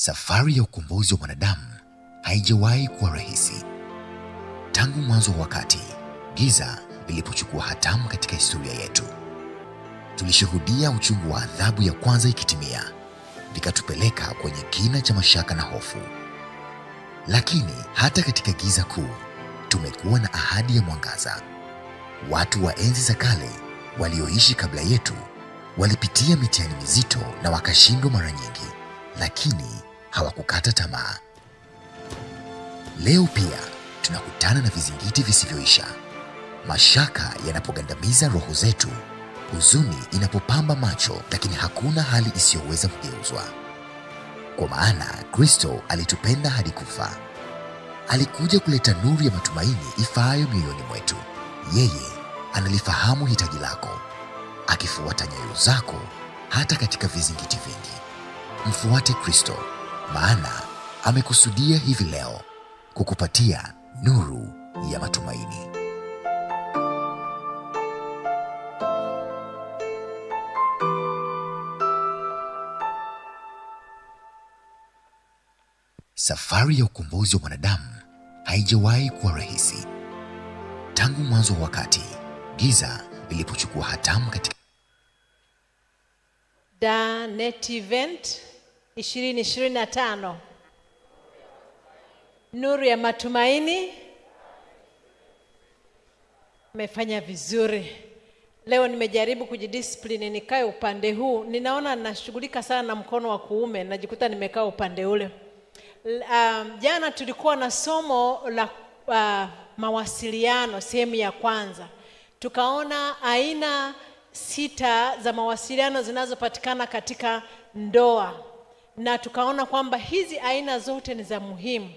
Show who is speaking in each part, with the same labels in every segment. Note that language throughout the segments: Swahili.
Speaker 1: Safari ya ukombozi wa mwanadamu haijawahi kuwa rahisi. Tangu mwanzo wa wakati, giza lilipochukua hatamu katika historia yetu, tulishuhudia uchungu wa adhabu ya kwanza ikitimia, vikatupeleka kwenye kina cha mashaka na hofu. Lakini hata katika giza kuu, tumekuwa na ahadi ya mwangaza. Watu wa enzi za kale walioishi kabla yetu walipitia mitihani mizito na wakashindwa mara nyingi, lakini hawakukata tamaa. Leo pia tunakutana na vizingiti visivyoisha. Mashaka yanapogandamiza roho zetu, huzuni inapopamba macho, lakini hakuna hali isiyoweza kugeuzwa. Kwa maana Kristo alitupenda hadi kufa. Alikuja kuleta nuru ya matumaini ifaayo mioyoni mwetu. Yeye analifahamu hitaji lako, akifuata nyayo zako hata katika vizingiti vingi. Mfuate Kristo, maana amekusudia hivi leo kukupatia nuru ya matumaini. Safari ya ukombozi wa mwanadamu haijawahi kuwa rahisi. Tangu mwanzo wa wakati, giza lilipochukua hatamu katika
Speaker 2: Da Net Event 2025, Nuru ya Matumaini. Mmefanya vizuri. Leo nimejaribu kujidiscipline nikae upande huu. Ninaona nashughulika sana na mkono wa kuume, najikuta nimekaa upande ule. Jana tulikuwa na somo la mawasiliano sehemu ya kwanza. Tukaona aina 6 za mawasiliano zinazopatikana katika ndoa, na tukaona kwamba hizi aina zote ni za muhimu.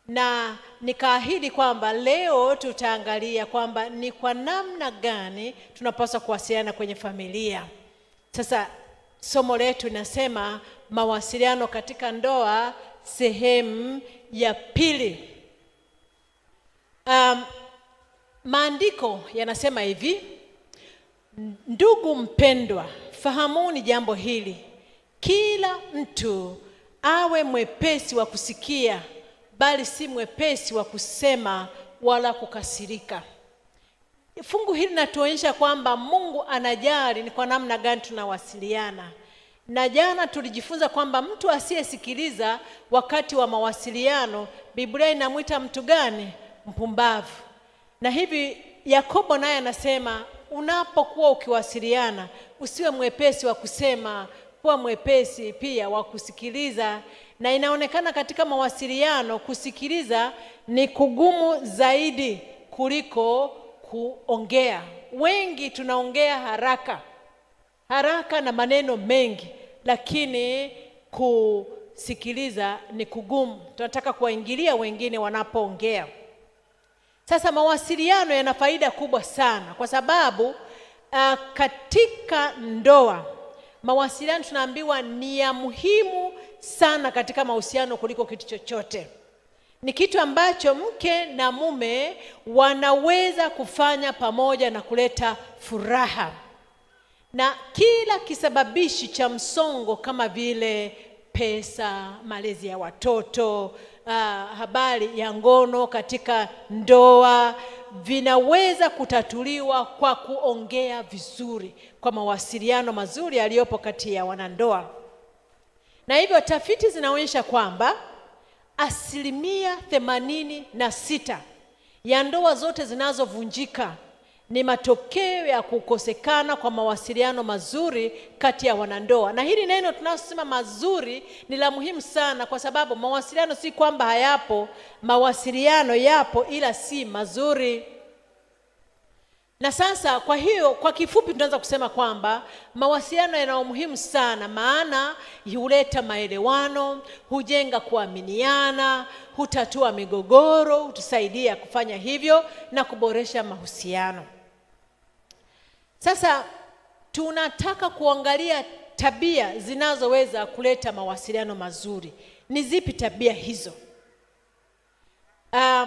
Speaker 2: Na nikaahidi kwamba leo tutaangalia kwamba ni kwa namna gani tunapaswa kuwasiliana kwenye familia. Sasa somo letu linasema mawasiliano katika ndoa sehemu ya pili. Maandiko yanasema hivi: ndugu mpendwa, fahamuni jambo hili, kila mtu awe mwepesi wa kusikia, bali si mwepesi wa kusema wala kukasirika. Fungu hili linatuonyesha kwamba Mungu anajali ni kwa namna gani tunawasiliana. Na jana tulijifunza kwamba mtu asiyesikiliza wakati wa mawasiliano, Biblia inamuita mtu gani? Mpumbavu. Na hivi Yakobo naye anasema unapokuwa ukiwasiliana usiwe mwepesi wa kusema, kuwa mwepesi pia wa kusikiliza. Na inaonekana katika mawasiliano kusikiliza ni kugumu zaidi kuliko kuongea. Wengi tunaongea haraka haraka na maneno mengi, lakini kusikiliza ni kugumu. Tunataka kuwaingilia wengine wanapoongea. Sasa mawasiliano yana faida kubwa sana, kwa sababu katika ndoa mawasiliano tunaambiwa ni ya muhimu sana katika mahusiano kuliko kitu chochote. Ni kitu ambacho mke na mume wanaweza kufanya pamoja na kuleta furaha. Na kila kisababishi cha msongo kama vile pesa, malezi ya watoto, habari ya ngono katika ndoa, vinaweza kutatuliwa kwa kuongea vizuri, kwa mawasiliano mazuri yaliyopo kati ya wanandoa. Na hivyo tafiti zinaonyesha kwamba 86% ya ndoa zote zinazovunjika ni matokeo ya kukosekana kwa mawasiliano mazuri kati ya wanandoa. Na hili neno tunasema mazuri ni la muhimu sana, kwa sababu mawasiliano si kwamba hayapo, mawasiliano yapo ila si mazuri. Na sasa kwa hiyo kwa kifupi tunaweza kusema kwamba mawasiliano yana umuhimu sana, maana huleta maelewano, hujenga kuaminiana, hutatua migogoro, hutusaidia kufanya hivyo na kuboresha mahusiano. Sasa tunataka kuangalia tabia zinazoweza kuleta mawasiliano mazuri. Ni zipi tabia hizo?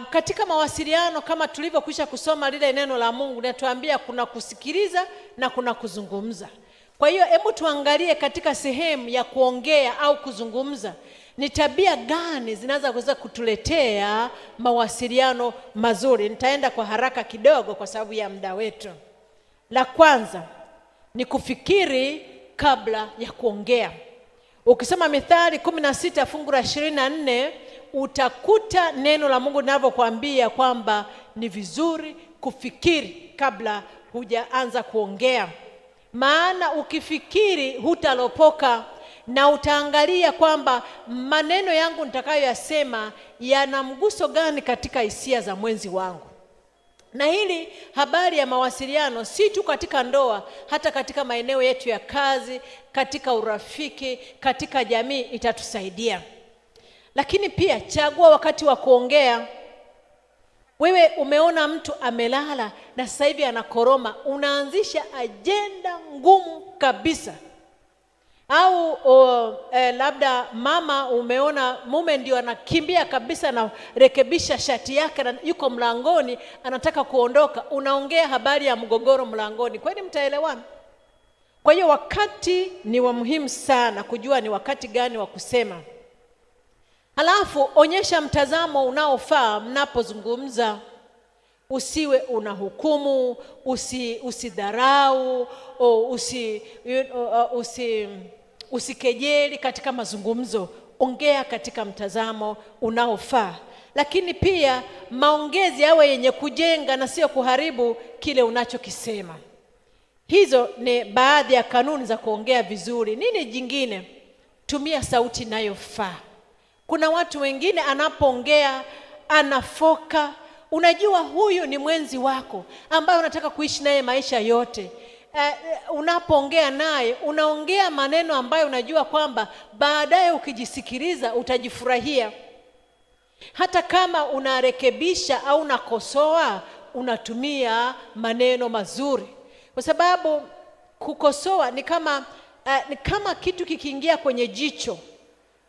Speaker 2: Katika mawasiliano kama tulivyokwisha kusoma lile neno la Mungu linatuambia kuna kusikiliza na kuna kuzungumza. Kwa hiyo hebu tuangalie katika sehemu ya kuongea au kuzungumza, Ni tabia gani zinaweza kuweza kutuletea mawasiliano mazuri? Nitaenda kwa haraka kidogo kwa sababu ya muda wetu. La kwanza ni kufikiri kabla ya kuongea. Ukisoma Mithali 16 fungu la 24 utakuta neno la Mungu linavyokuambia kwamba ni vizuri kufikiri kabla hujaanza kuongea. Maana ukifikiri hutalopoka, na utaangalia kwamba maneno yangu nitakayoyasema yana mguso gani katika hisia za mwenzi wangu. Na hili habari ya mawasiliano si tu katika ndoa, hata katika maeneo yetu ya kazi, katika urafiki, katika jamii itatusaidia. Lakini pia chagua wakati wa kuongea. Wewe umeona mtu amelala na sasa hivi anakoroma, unaanzisha ajenda ngumu kabisa. Au labda mama umeona mume ndio anakimbia kabisa na rekebisha shati yake na yuko mlangoni anataka kuondoka, unaongea habari ya mgogoro mlangoni. Kwani mtaelewana? Kwa hiyo wakati ni wa muhimu sana kujua ni wakati gani wa kusema. Halafu onyesha mtazamo unaofaa mnapozungumza. Usiwe unahukumu, usidharau, usikejeli katika mazungumzo. Ongea katika mtazamo unaofaa. Lakini pia maongezi yawe yenye kujenga na sio kuharibu kile unachokisema. Hizo ni baadhi ya kanuni za kuongea vizuri. Nini jingine? Tumia sauti inayofaa. Kuna watu wengine anapoongea anafoka. Unajua huyu ni mwenzi wako ambaye unataka kuishi naye maisha yote. Unapoongea naye unaongea maneno ambayo unajua kwamba baadaye ukijisikiliza utajifurahia. Hata kama unarekebisha au unakosoa, unatumia maneno mazuri. Kwa sababu kukosoa ni kama kitu kikiingia kwenye jicho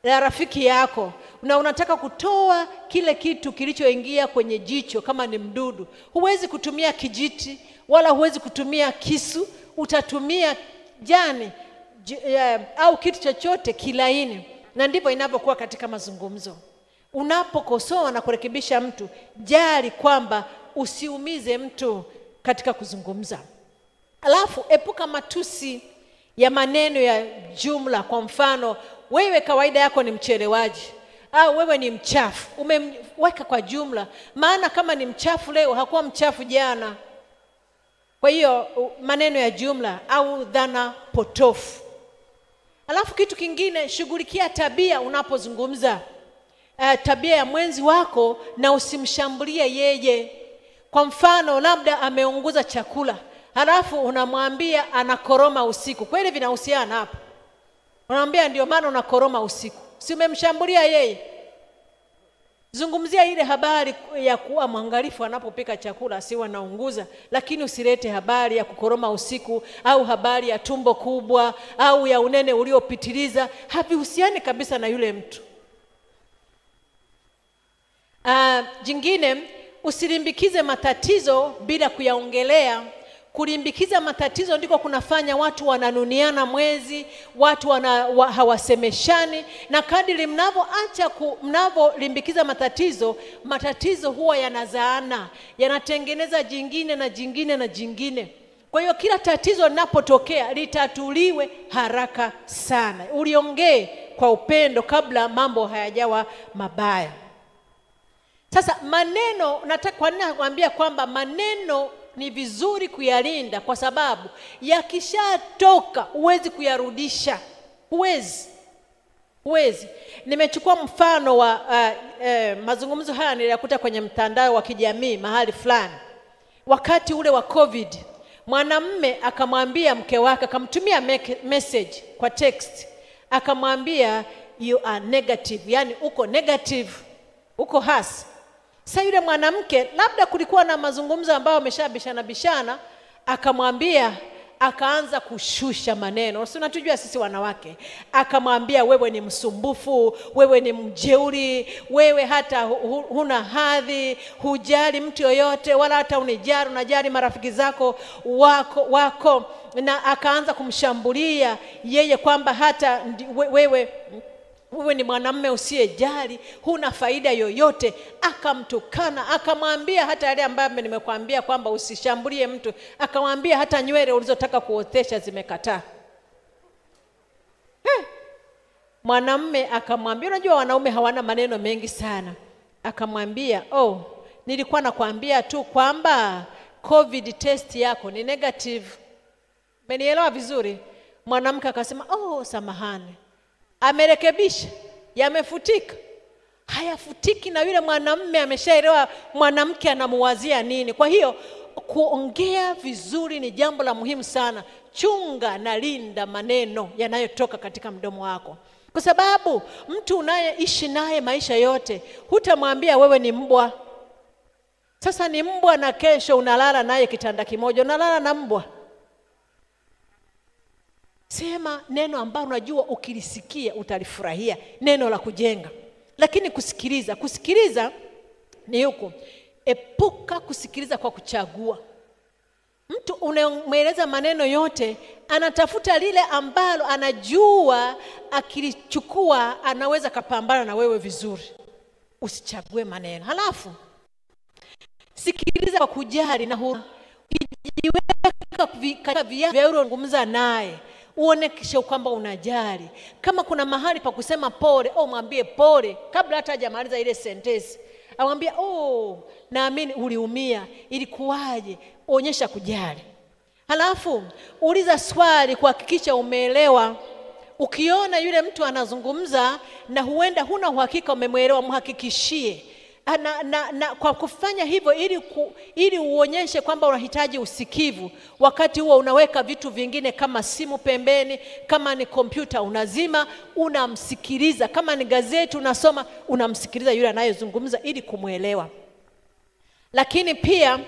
Speaker 2: la rafiki yako na unataka kutoa kile kitu kilichoingia kwenye jicho, kama ni mdudu, huwezi kutumia kijiti wala huwezi kutumia kisu, utatumia jani au kitu chochote kilaini. Na ndivyo inavyokuwa katika mazungumzo. Unapokosoa na kurekebisha mtu, jali kwamba usiumize mtu katika kuzungumza. Alafu epuka matusi ya maneno ya jumla. Kwa mfano, wewe kawaida yako ni mchelewaji, au wewe ni mchafu, umeweka kwa jumla. Maana kama ni mchafu leo, hakuwa mchafu jana. Kwa hiyo maneno ya jumla au dhana potofu. Alafu kitu kingine, shughulikia tabia unapozungumza. Tabia ya mwenzi wako na usimshambulie yeye. Kwa mfano, labda ameunguza chakula, halafu unamwambia anakoroma usiku. Kweli vinahusiana hapo? Unamwambia ndio maana unakoroma usiku. Si umemshambulia yeye? Zungumzia ile habari ya kuwa mwangalifu anapopika chakula asiwe anaunguza, lakini usilete habari ya kukoroma usiku au habari ya tumbo kubwa au ya unene uliopitiliza. Havihusiani kabisa na yule mtu. Jingine, usilimbikize matatizo bila kuyaongelea. Kulimbikiza matatizo ndiko kunafanya watu wananuniana mwezi, watu hawasemeshani. Na kadiri mnavolimbikiza matatizo, matatizo huwa yanazaana, yanatengeneza jingine na jingine na jingine. Kwa hiyo kila tatizo linapotokea litatuliwe haraka sana. Uliongee kwa upendo kabla mambo hayajawa mabaya. Sasa maneno, nataka kwa nini nakwambia kwamba maneno ni vizuri kuyalinda? Kwa sababu yakishatoka huwezi kuyarudisha. Huwezi. Nimechukua mfano wa mazungumzo haya niliyakuta kwenye mtandao wa kijamii mahali fulani. Wakati ule wa COVID, mwanamume akamwambia mke wake, akamtumia message kwa text, akamwambia you are negative, yani uko negative, uko hasi. Sasa yule mwanamke, labda kulikuwa na mazungumzo ambayo wameshabishana bishana, akamwambia, akaanza kushusha maneno. Si unatujua sisi wanawake. Akamwambia wewe ni msumbufu, wewe ni mjeuri, wewe hata huna hadhi, hujali mtu yoyote wala hata unijali, unajali marafiki zako wako. Na akaanza kumshambulia yeye kwamba hata wewe Wewe ni mwanamume usiyejali, huna faida yoyote. Akamtukana, akamwambia hata yale ambayo nimekuambia kwamba usishambulie mtu, akamwambia hata nywele ulizotaka kuotesha zimekataa. Mwanamume akamwambia, unajua wanaume hawana maneno mengi sana. Akamwambia, oh, nilikuwa nakwambia tu kwamba COVID test yako ni negative. Umenielewa vizuri? Mwanamke akasema, oh, samahani. Amerekebisha, yamefutika. Hayafutiki, na yule mwanamume ameshaelewa mwanamke anamuwazia nini. Kwa hiyo kuongea vizuri ni jambo la muhimu sana. Chunga na linda maneno yanayotoka katika mdomo wako, kwa sababu mtu unayeishi naye maisha yote hutamwambia wewe ni mbwa. Sasa ni mbwa na kesho unalala naye kitanda kimoja, unalala na mbwa. Sema neno ambalo unajua ukilisikia utalifurahia, neno la kujenga. Lakini kusikiliza, kusikiliza ni huku. Epuka kusikiliza kwa kuchagua. Mtu unayemweleza maneno yote anatafuta lile ambalo anajua akilichukua anaweza kapambana na wewe vizuri. Usichague maneno. Halafu sikiliza kwa kujali na huruma. Ukijiweka katika viatu vya yule unazungumza naye, uoneshe kwamba unajali. Kama kuna mahali pa kusema pole, au mwambie pole kabla hata hajamaliza ile sentence. Amwambie, oh, naamini uliumia, ilikuwaje? Onyesha kujali. Halafu uliza swali kuhakikisha umeelewa. Ukiona yule mtu anazungumza na huenda huna uhakika umemuelewa, mhakikishie. Na kwa kufanya hivyo ili uonyeshe kwamba unahitaji usikivu. Wakati huo unaweka vitu vingine kama simu pembeni, kama ni kompyuta unazima, unamsikiliza, kama ni gazeti unasoma, unamsikiliza yule anayezungumza ili kumuelewa. Lakini pia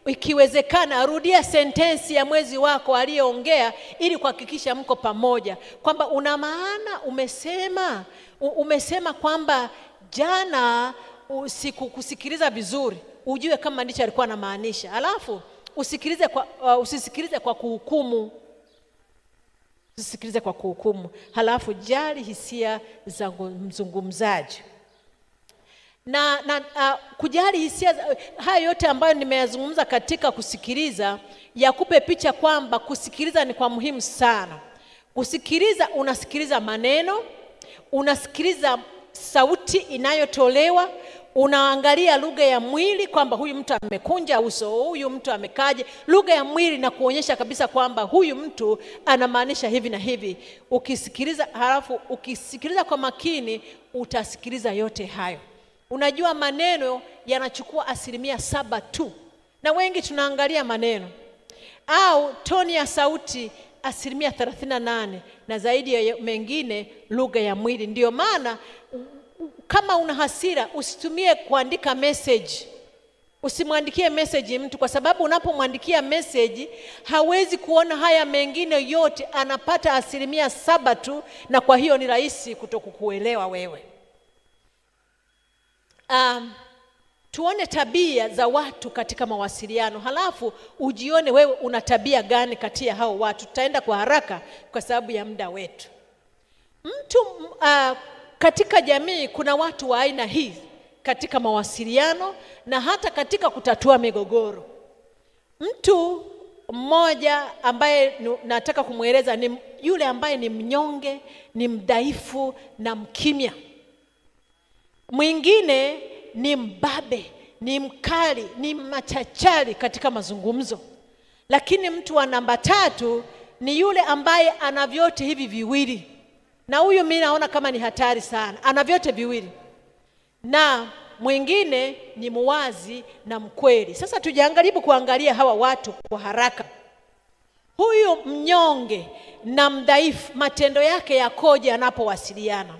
Speaker 2: ikiwezekana rudia sentensi ya mwezi wako aliyeongea ili kuhakikisha mko pamoja, kwamba una maana umesema kwamba jana usikusikiliza vizuri, ujue kama ndicho alikuwa anamaanisha. Alafu usisikilize kwa kuhukumu. Usisikilize kwa kuhukumu. Halafu jali hisia za mzungumzaji. Na kujali hisia, haya yote ambayo nimeyazungumza katika kusikiliza yakupe picha kwamba kusikiliza ni kwa muhimu sana. Kusikiliza, unasikiliza maneno, unasikiliza sauti inayotolewa, unaangalia lugha ya mwili kwamba huyu mtu amekunja uso, huyu mtu amekaje, lugha ya mwili na kuonyesha kabisa kwamba huyu mtu anamaanisha hivi na hivi. Ukisikiliza, halafu ukisikiliza kwa makini utasikiliza yote hayo. Unajua maneno yanachukua 7% tu, na wengi tunaangalia maneno au toni ya sauti 38%, na zaidi ya mengine lugha ya mwili. Ndiyo maana kama una hasira usitumie kuandika message. Usimwandikie message mtu, kwa sababu unapomwandikia message hawezi kuona haya mengine yote, anapata 7% tu, na kwa hiyo ni rahisi kutokukuelewa wewe. Tuone tabia za watu katika mawasiliano, halafu ujione wewe una tabia gani kati ya hao watu. Tutaenda kwa haraka kwa sababu ya muda wetu. Mtu katika jamii kuna watu wa aina hii katika mawasiliano na hata katika kutatua migogoro. Mtu mmoja ambaye nataka kumueleza ni yule ambaye ni mnyonge, ni mdhaifu na mkimya. Mwingine ni mbabe, ni mkali, ni machachari katika mazungumzo. Lakini mtu wa namba 3 ni yule ambaye ana vyote hivi viwili. Na huyu mimi naona kama ni hatari sana. Ana vyote viwili. Na mwingine ni muwazi na mkweli. Sasa tujaribu kuangalia hawa watu kwa haraka. Huyu mnyonge na mdhaifu, matendo yake yakoje anapowasiliana?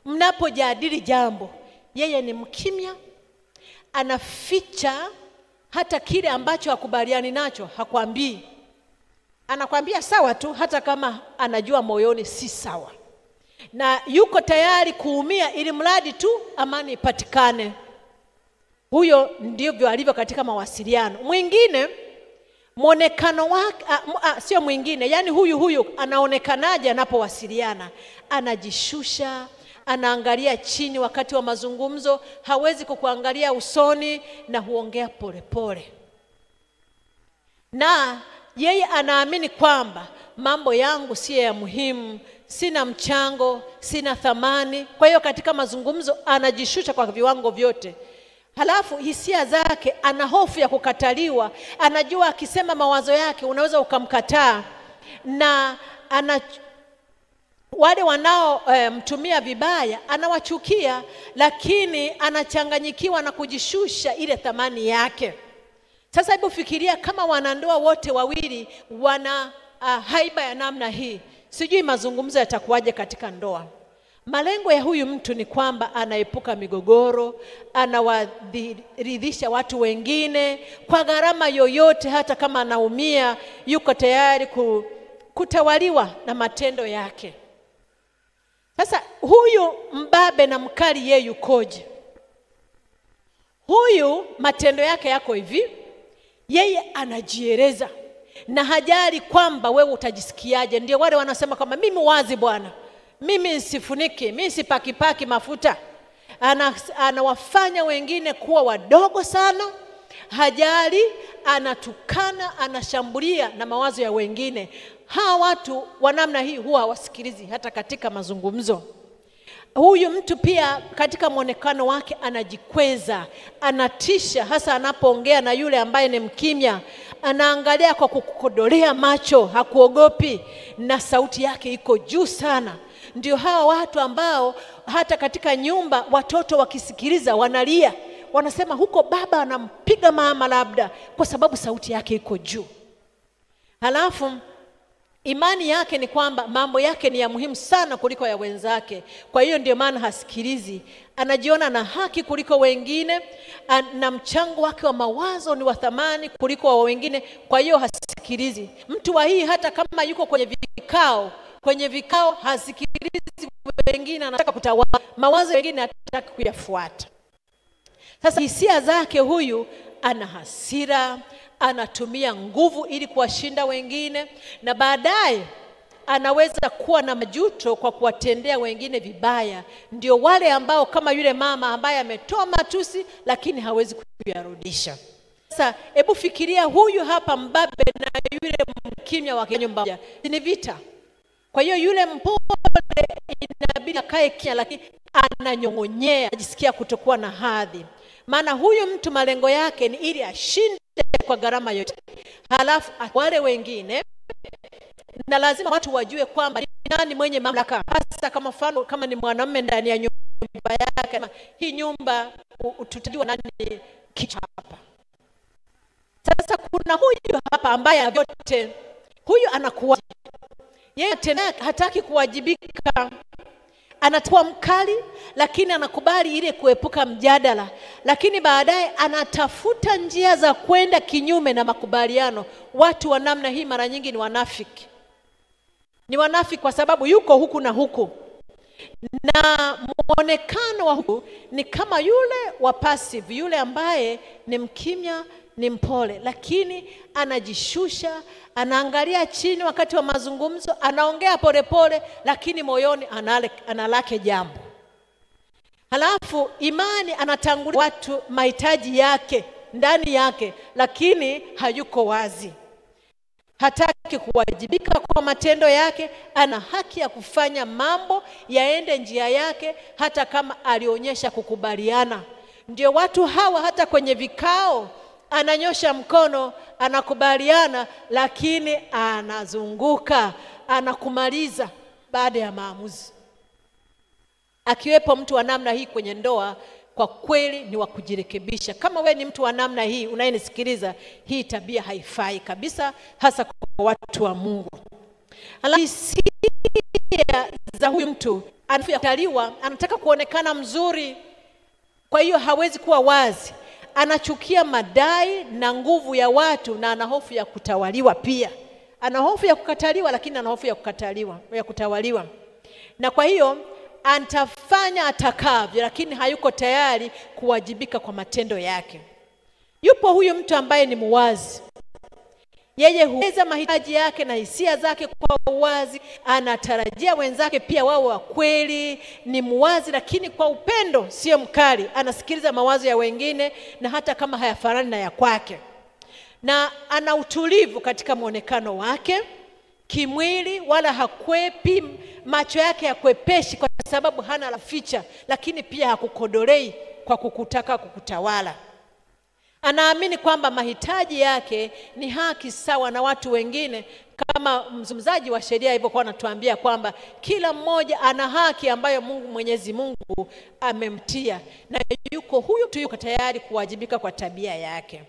Speaker 2: Mnapojadili jambo, yeye ni mkimya, anaficha hata kile ambacho hakubaliani nacho, hakwambii. Anakwambia sawa tu, hata kama anajua moyoni si sawa. Na yuko tayari kuumia ili mradi tu amani ipatikane. Huyo ndivyo alivyo katika mawasiliano. Mwingine mwonekano wake, sio mwingine, yani huyu anaonekanaje anapowasiliana? Anajishusha, anaangalia chini wakati wa mazungumzo, hawezi kukuangalia usoni na huongea polepole. Na yeye anaamini kwamba mambo yangu si ya muhimu, sina mchango, sina thamani. Kwa hiyo katika mazungumzo anajishusha kwa viwango vyote. Halafu hisia zake, ana hofu ya kukataliwa, anajua akisema mawazo yake unaweza ukamkataa, na wale wanao mtumia vibaya anawachukia, lakini anachanganyikiwa na kujishusha ile thamani yake. Sasa hebu fikiria kama wanandoa wote wawili wana haiba ya namna hii, sijui mazungumzo yatakuwaje katika ndoa. Malengo ya huyu mtu ni kwamba anaepuka migogoro, anawaridhisha watu wengine kwa gharama yoyote, hata kama anaumia yuko tayari kutawaliwa na matendo yake. Sasa huyu mbabe na mkali yeye yukoje? Huyu matendo yake yako hivi, yeye anajieleza na hajali kwamba wewe utajisikiaje. Ndio wale wanasema kwamba mimi wazi bwana, mimi sifuniki, mimi sipakipaki mafuta. Anawafanya wengine kuwa wadogo sana, hajali, anatukana, anashambulia na mawazo ya wengine. Hawa watu wa namna hii huwa hawasikilizi hata katika mazungumzo. Huyu mtu pia katika mwonekano wake anajikweza, anatisha, hasa anapoongea na yule ambaye ni mkimya. Anaangalia kwa kukukodolea macho, hakuogopi, na sauti yake iko juu sana. Ndio hawa watu ambao hata katika nyumba watoto wakisikiliza wanalia, wanasema huko baba anampiga mama labda, kwa sababu sauti yake iko juu. Halafu imani yake ni kwamba mambo yake ni ya muhimu sana kuliko ya wenzake. Kwa hiyo ndio maana hasikilizi. Anajiona na haki kuliko wengine, na mchango wake wa mawazo ni wa thamani kuliko wa wengine, kwa hiyo hasikilizi. Mtu wa hii hata kama yuko kwenye vikao hasikilizi wengine, anataka kutawala mawazo wengine, hataki kuyafuata. Sasa hisia zake huyu, ana hasira, anatumia nguvu ili kuwashinda wengine, na baadaye anaweza kuwa na majuto kwa kuwatendea wengine vibaya. Ndio wale ambao kama yule mama ambaye ametoa matusi lakini hawezi kuyarudisha. Sasa hebu fikiria huyu hapa mbabe na yule mkimya wa nyumba, ni vita. Kwa hiyo yule mpole inabidi akae kimya, lakini ananyong'onyea, ajisikia kutokuwa na hadhi. Maana huyu mtu malengo yake ni ili ashinde kwa gharama yote, halafu wale wengine, na lazima watu wajue kwamba nani mwenye mamlaka. Hasa kama mfano kama ni mwanamume ndani ya nyumba yake, hii nyumba tutajua nani kichwa hapa. Sasa kuna huyu hapa ambaye vyote, huyu anakuwa yeye tena hataki kuwajibika, anakuwa mkali lakini anakubali ile kuepuka mjadala, lakini baadaye anatafuta njia za kwenda kinyume na makubaliano. Watu wa namna hii mara nyingi ni wanafiki. Ni wanafiki kwa sababu yuko huku na huku, na muonekano wa huku ni kama yule wa passive, yule ambaye ni mkimya, ni mpole, lakini anajishusha, anaangalia chini wakati wa mazungumzo, anaongea polepole, lakini moyoni analake jambo. Halafu imani, anatangulia watu mahitaji yake ndani yake, lakini hayuko wazi. Hataki kuwajibika kwa matendo yake. Ana haki ya kufanya mambo yaende njia yake hata kama alionyesha kukubaliana. Ndio watu hawa hata kwenye vikao ananyosha mkono, anakubaliana, lakini anazunguka, anakumaliza baada ya maamuzi. Akiwepo mtu wa namna hii kwenye ndoa, kwa kweli ni wa kujirekebisha. Kama we ni mtu wa namna hii unayenisikiliza, hii tabia haifai kabisa, hasa kwa watu wa Mungu. Hisia za huyu mtu, anataliwa, anataka kuonekana mzuri, kwa hiyo hawezi kuwa wazi. Anachukia madai na nguvu ya watu, na ana hofu ya kutawaliwa pia. Ana hofu ya kukataliwa, lakini ana hofu ya kukataliwa, ya kutawaliwa. Na kwa hiyo atafanya atakavyo, lakini hayuko tayari kuwajibika kwa matendo yake. Yupo huyu mtu ambaye ni muwazi. Yeye hueleza mahitaji yake na hisia zake kwa uwazi, anatarajia wenzake pia wao wa kweli, ni muwazi lakini kwa upendo, sio mkali. Anasikiliza mawazo ya wengine na hata kama hayafanani na ya kwake. Na ana utulivu katika mwonekano wake kimwili, wala hakwepi, macho yake yakwepeshi kwa sababu hana la ficha, lakini pia hakukodolei kwa kukutaka kukutawala. Anaamini kwamba mahitaji yake ni haki sawa na watu wengine, kama mzungumzaji wa sheria alivyokuwa anatuambia kwamba kila mmoja ana haki ambayo Mungu Mwenyezi Mungu amemtia, na yuko huyu tu yuko tayari kuwajibika kwa tabia yake.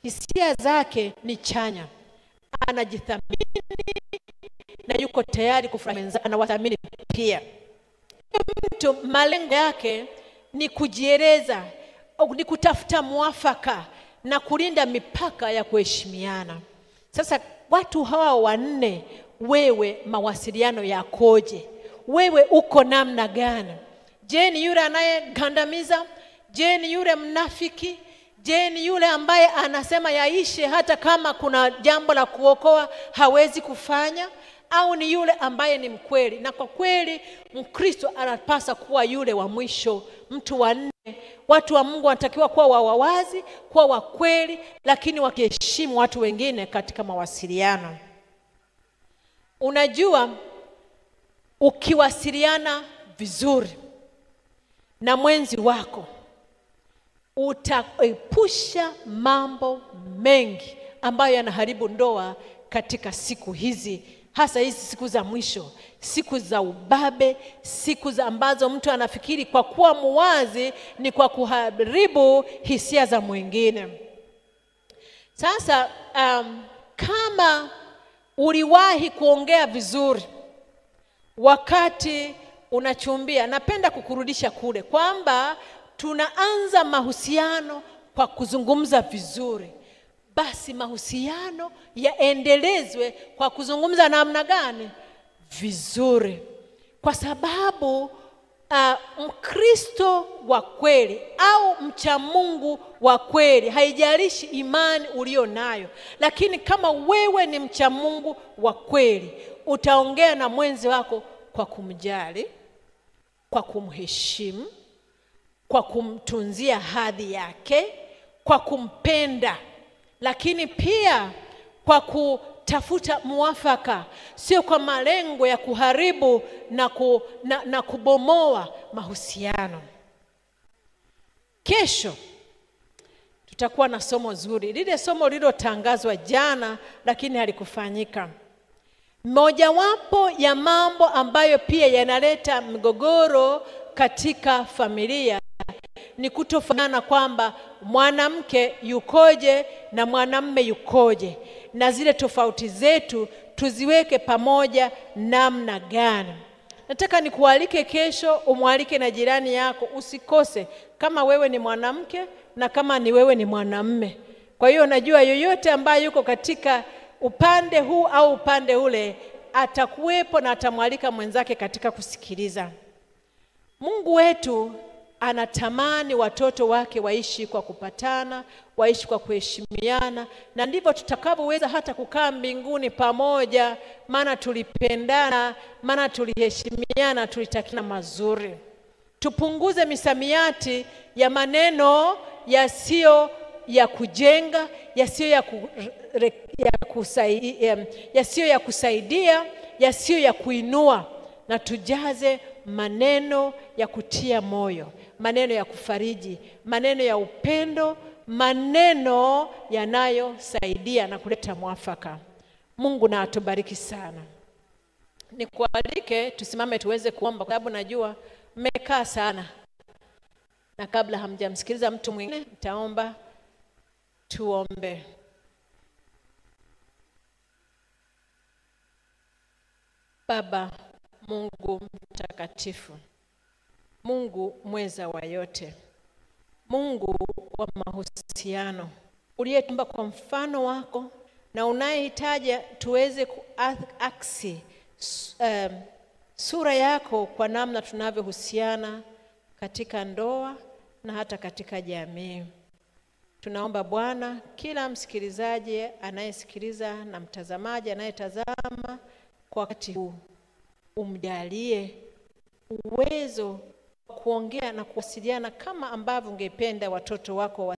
Speaker 2: Hisia zake ni chanya, anajithamini na yuko tayari kufurahia wenzake, anawathamini pia. Mtu malengo yake ni kujieleza, ni kutafuta mwafaka na kulinda mipaka ya kuheshimiana. Sasa watu hawa wanne, wewe mawasiliano yakoje? Wewe uko namna gani? Je, ni yule anayegandamiza? Je, ni yule mnafiki? Je, ni yule ambaye anasema yaishe hata kama kuna jambo la kuokoa hawezi kufanya? Au ni yule ambaye ni mkweli? Na kwa kweli Mkristo anapasa kuwa yule wa mwisho, mtu wa nne. Watu wa Mungu wanatakiwa kuwa wawazi, kuwa wa kweli, lakini wakiheshimu watu wengine katika mawasiliano. Unajua, ukiwasiliana vizuri na mwenzi wako utaepusha mambo mengi ambayo yanaharibu ndoa katika siku hizi, hasa hizi siku za mwisho, siku za ubabe, siku za ambazo mtu anafikiri kwa kuwa muwazi ni kwa kuharibu hisia za mwingine. Sasa kama uliwahi kuongea vizuri wakati unachumbia, napenda kukurudisha kule kwamba tunaanza mahusiano kwa kuzungumza vizuri. Basi mahusiano yaendelezwe kwa kuzungumza namna gani? Vizuri. Kwa sababu Mkristo wa kweli au mcha Mungu wa kweli, haijalishi imani ulio nayo, lakini kama wewe ni mcha Mungu wa kweli, utaongea na mwenzi wako kwa kumjali, kwa kumheshimu, kwa kumtunzia hadhi yake, kwa kumpenda, lakini pia kwa kutafuta muafaka, sio kwa malengo ya kuharibu na kubomoa mahusiano. Kesho tutakuwa na somo zuri, lile somo lililotangazwa jana lakini halikufanyika. Mojawapo ya mambo ambayo pia yanaleta mgogoro katika familia ni kutofanana, kwamba mwanamke yukoje na mwanamume yukoje, na zile tofauti zetu tuziweke pamoja namna gani. Nataka nikualike kesho, umwalike na jirani yako, usikose, kama wewe ni mwanamke na kama ni wewe ni mwanamume. Kwa hiyo najua yoyote ambaye yuko katika upande huu au upande ule atakuwepo na atamwalika mwenzake katika kusikiliza. Mungu wetu anatamani watoto wake waishi kwa kupatana, waishi kwa kuheshimiana, na ndivyo tutakavyoweza hata kukaa mbinguni pamoja, maana tulipendana, maana tuliheshimiana, tulitakina mazuri. Tupunguze misamiati ya maneno yasiyo ya kujenga, yasiyo ya kusaidia, yasiyo ya kuinua, na tujaze maneno ya kutia moyo, maneno ya kufariji, maneno ya upendo, maneno yanayosaidia na kuleta mwafaka. Mungu na atubariki sana. Nikualike tusimame tuweze kuomba, kwa sababu najua mmekaa sana, na kabla hamjamsikiliza mtu mwingine nitaomba. Tuombe. Baba Mungu mtakatifu, Mungu mweza wa yote, Mungu wa mahusiano, uliyetumba kwa mfano wako na unayehitaji tuweze kuaksi sura yako kwa namna tunavyohusiana katika ndoa na hata katika jamii. Tunaomba Bwana, kila msikilizaji anayesikiliza na mtazamaji anayetazama kwa wakati huu, umjalie uwezo wa kuongea na kuwasiliana kama ambavyo ungependa watoto wako.